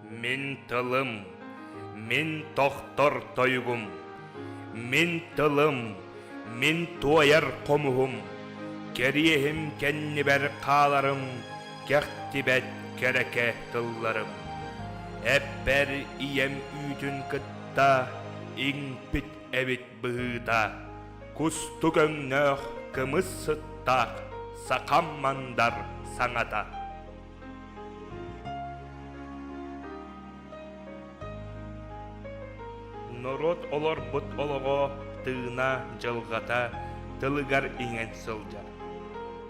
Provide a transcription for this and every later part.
Мин тылым, мин тохтор тойугум, мин тылым, мин туойар хомуһум, кэриэһим кэннибэр хааларым, кэхтибэт кэрэкэ тылларым. Эппэр ийэм үүтүн кытта иҥпит эбит быһыыта, кустук өҥнөөх кымыс сыттаах сахам мандар саҥата. Норуот олорбут олоҕо, тыына, дьылҕата тылыгар иҥэн сылдьар.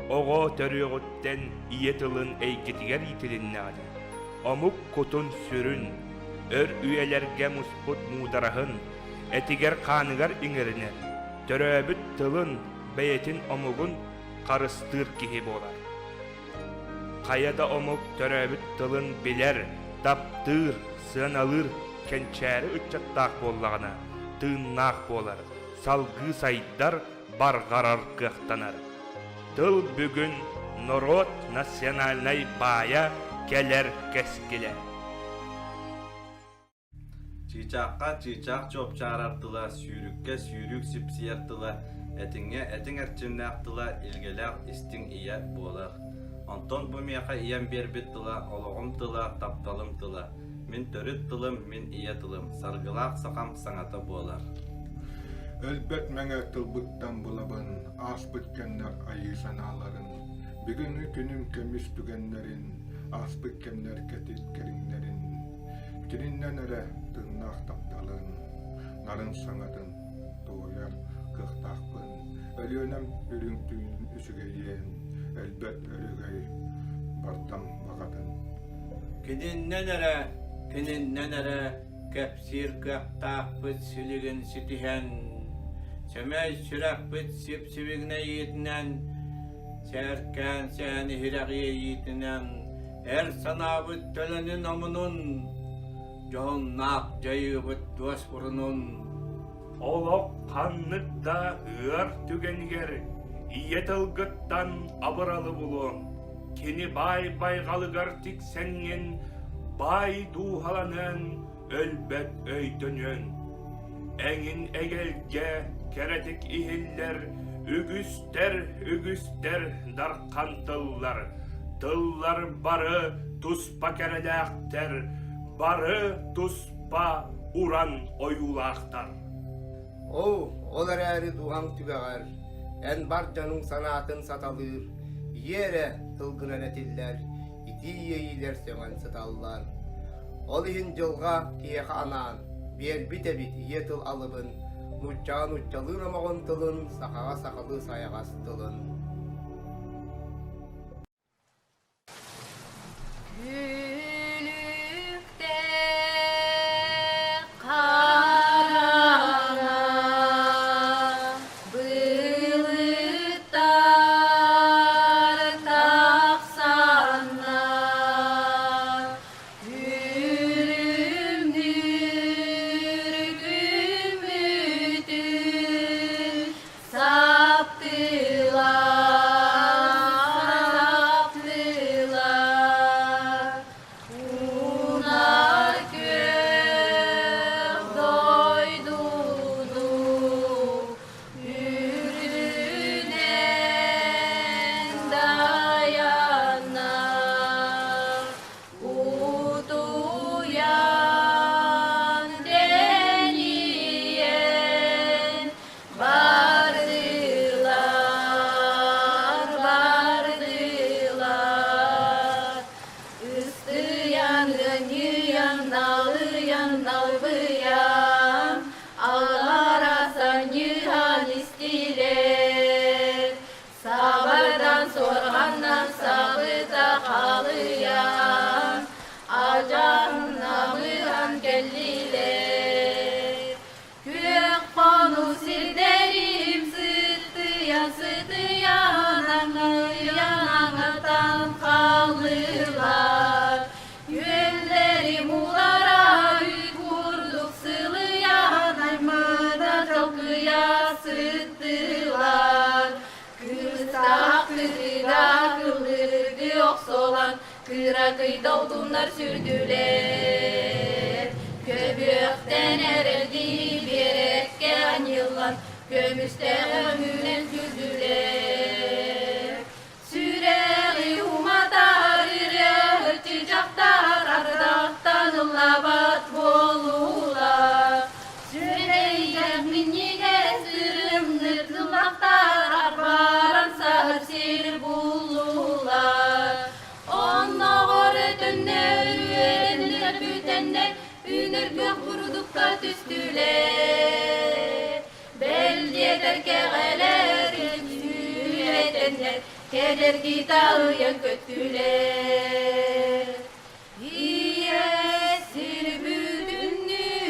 Оҕо төрүөҕүттэн ийэ тылын эйгэтигэр иитилиннэҕинэ, омук кутун-сүрүн, өр үйэлэргэ муспут муудараһын этигэр-хааныгар иҥэринэр, төрөөбүт тылын, бэйэтин омугун харыстыыр киһи буолар. Хайа да омук төрөөбүт тылын билэр, таптыыр, сыаналыыр кэнчээри ыччаттаах буоллаҕына, тыыннаах буолар, салгыы сайдар, барҕарар кыахтанар. Тыл бүгүн норуот национальнай баайа кэлэр кэскилэ. Чыычаахха чыычаах чуопчаарар тыла, сүүрүккэ сүүрүк сипсийэр тыла, этиҥҥэ этиҥ эрчимнээх тыла, илгэлээх истиҥ ийэ буолар. Онтон бу миэхэ ийэм биэрбит тыла, олоҕум тыла, тапталым тыла. Мин төрүт тылым, мин ийэ тылым, саргылаах сахам саҥата буолар. Өлбөт мэҥэ тылбыттан булабын, ааспыт кэмнэр айыы санааларын, бүгүҥҥү күнүм көмүс түгэннэрин, ааспыт кэмнэр кэтит кэриҥнэрин, Кининнэн эрэ тыыннаах тапталын, нарын саҥатын туойар кыахтаахпын. Өлүөнэм үрүҥ түүн үчүгэйиэн, өлбөт өрөгөй бардам баҕатын. Кининнэн эрэ, кининнэн эрэ кэпсиир кыахтаахпыт силигин ситиһэн, сэмэй сүрэхпит сип-сибигинэйиитинэн, сээркээн сээн иһирэх иэйиитинэн Эр санаабыт төлөнүн омунун, дьоһуннаах дьайыыбыт дуоспурунун. Олох ханнык да ыар түгэнигэр ийэ тылгыттан абыралы булуоҥ. Кини баай байҕалыгар тиксэҥҥин баай дууһаланыаҥ, өлбөт өйдөнүөҥ. Эҥин эгэлгэ кэрэтик иһиллэр үгүстэр үгүстэр дархан тыллар, тыллар бары туспа кэрэлээхтэр, бары туспа уран ойуулаахтар. Оо, ол эрээри дууһаҥ түгэҕэр эн бар дьонуҥ санаатын саталыыр, ийэ эрэ тылгынан этиллэр, итии иэйиилэр сөҥөн сыталлар. Ол иһин дьылҕа киһиэхэ анаан биэрбит эбит ийэ тыл алыбын, нууччаҕа нууччалыы номоҕун тылын, сахаҕа сахалыы сайаҕас тылын. Күлүктээх хараҥа былыттар тахсаннар Күлүмнүүр күммүтүн Саптылар, саптылар, унар күөх дойдуну үрдүнэн дайанна. Утуйан тэнийэн бардылар, бардылар. Ыстыйан, ыанньыйан, налыйан, налбыйан, аллара санньыһан истилэр. Сабардан суорҕаннан сабыта халыйан, адьаһыннабыһан кэллилэр. Күөх хонуу сирдэрим сытыйан, сытыйан, аҥыйан, аҥатан хааллылар. Күөллэрим уулара үүт курдук сылыйан, аймана чалкыйа сыттылар. Кыыстаах кытыыга кыллыыргыы охсолон, кыракый долгуннар сүрдүлэр. Көстөөх өҥүнэн күлдүлэр. Сүрэҕи уматар ырыаһыт дьахтар ардахтан ыллаабат буоллулар. Сүрэйдэх минньигэс тырымныр тыллахтар арбаран саһар сир буллулар. Онноҕор өтөннөр үөрэннэр бүтэннэр үүнэр күөх бурдукка түстүлэр. Бэл диэтэр кэҕэлэр үтүөтэннэр кэдэрги таһыйан көттүлэр. Ийэ сир бүтүннүү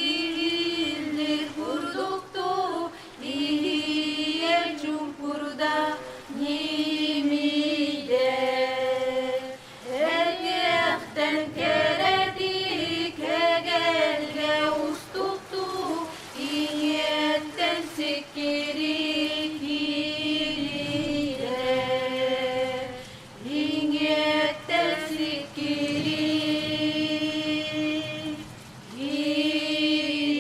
иһиллир курдуктуу иһийэр чуҥкурда ньимийдэ. Этиэхтэн кэрэтик эгэлгэ устуктуу иҥиэттэн сиккири киирдэ. Иҥиэттэн сиккири киирдэ.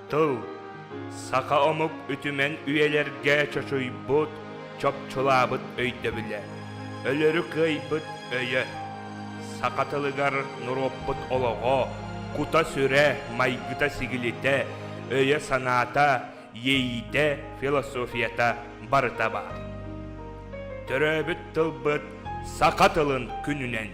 Тыл саха омук үтүмэн үйэлэргэ чочуйбут, чопчулаабыт өйдөбүлэ, өлөрү кыайбыт өйө. Саха тылыгар норуоппут олоҕо, кута-сүрэ, майгыта-сигилитэ, өйө-санаата, иэйиитэ, философията барыта баар. Төрөөбүт тылбыт саха тылын күнүнэн!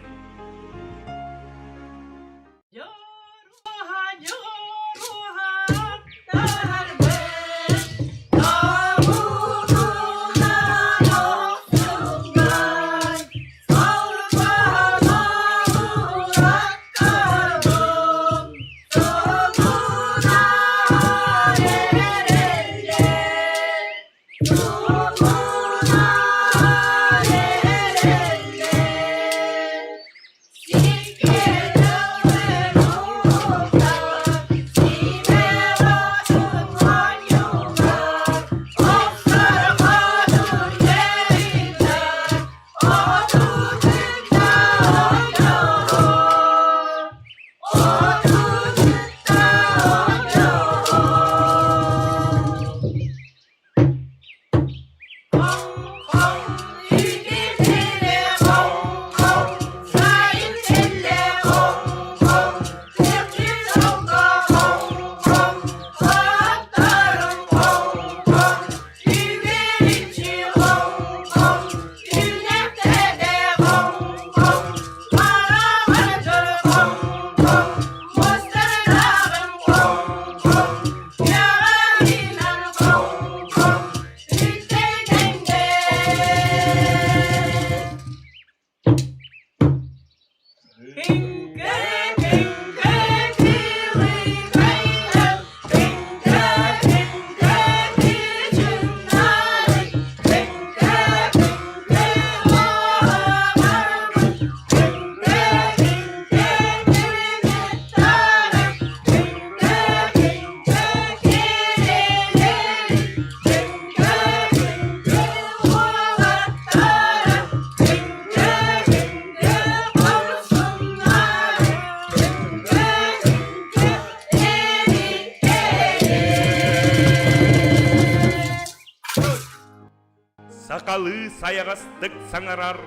Сахалыы сайаҕастык саҥарар,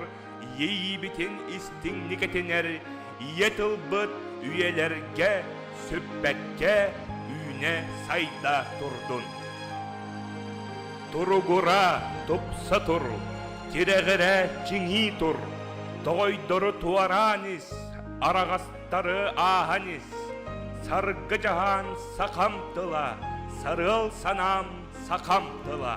иэйиибитин истиҥник этинэр ийэ тылбыт үйэлэргэ сүппэккэ үүнэ-сайда турдун. Туругура, тупса тур, тирэҕирэ чиҥии тур, тоҕойдору туораан ис, араҕастары ааһан ис, саргы дьаһаан сахам тыла, сарыал санаам сахам тыла.